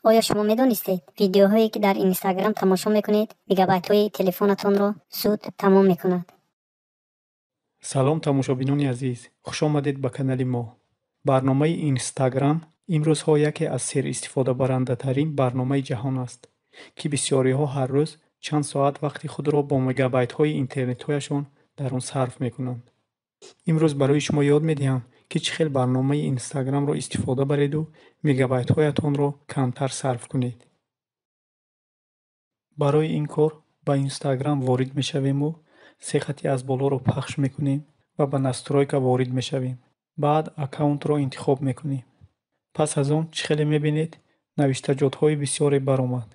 Оё шумо медонистед, видеоҳое ки дар Инстаграм тамошо мекунед, мегабайтҳои телефонатонро зуд тамом мекунад? Салом, тамошобинони азиз, хушомадед ба канали мо. Барномаи Инстаграм имрӯзҳо яке аз серистифодабарандатарин барномаи ҷаҳон аст, ки бисёриҳо ҳар рӯз чанд соат вақти худро бо мегабайтҳои интернетҳояшон дар он сарф мекунанд. Имрӯз барои шумо ёд медиҳам, ки чӣ хел барномаи Инстаграмро истифода бареду мегабайтҳоятонро камтар сарф кунед. Барои ин кор ба Инстаграм ворид мешавему се хати аз болоро пахш мекунем ва ба настройка ворид мешавем. Баъд аккаунтро интихоб мекунем. Пас аз он, чӣ хеле мебинед, навиштаҷотҳои бисёре баромад.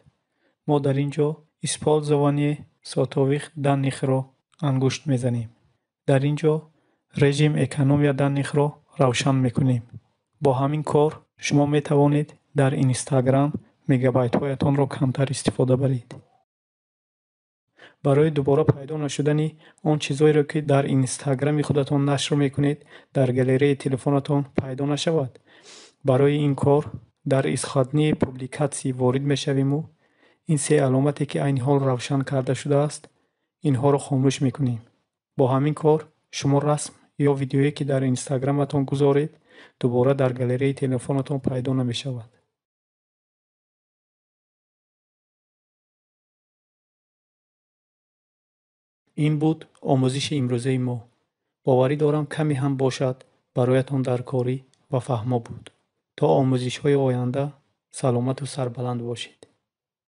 Мо дар ин ҷо использование сотовых данныхро ангушт мезанем. Дар ин ҷо режим экономия данныхро равшан мекунем. Бо ҳамин кор шумо метавонед дар Инстаграм мегабайтҳоятонро камтар истифода баред. Барои дубора пайдо нашудани он чизҳоеро, ки дар Инстаграми худатон нашр мекунед, дар галереяи телефонатон пайдо нашавад, барои ин кор дар исходные публикации ворид мешавиму ин се аломате, ки айни ҳол равшан карда шудааст, инҳоро хомӯш мекунем. Бо ҳамин кор шумо расм ё видеое, ки дар Инстаграматон гузоред, дубора дар галереяи телефонатон пайдо намешавад. Ин буд омӯзиши имрӯзаи мо. Боварӣ дорам, каме ҳам бошад, бароятон даркорӣ ва фаҳмо буд. То омӯзишҳои оянда саломату сарбаланд бошед.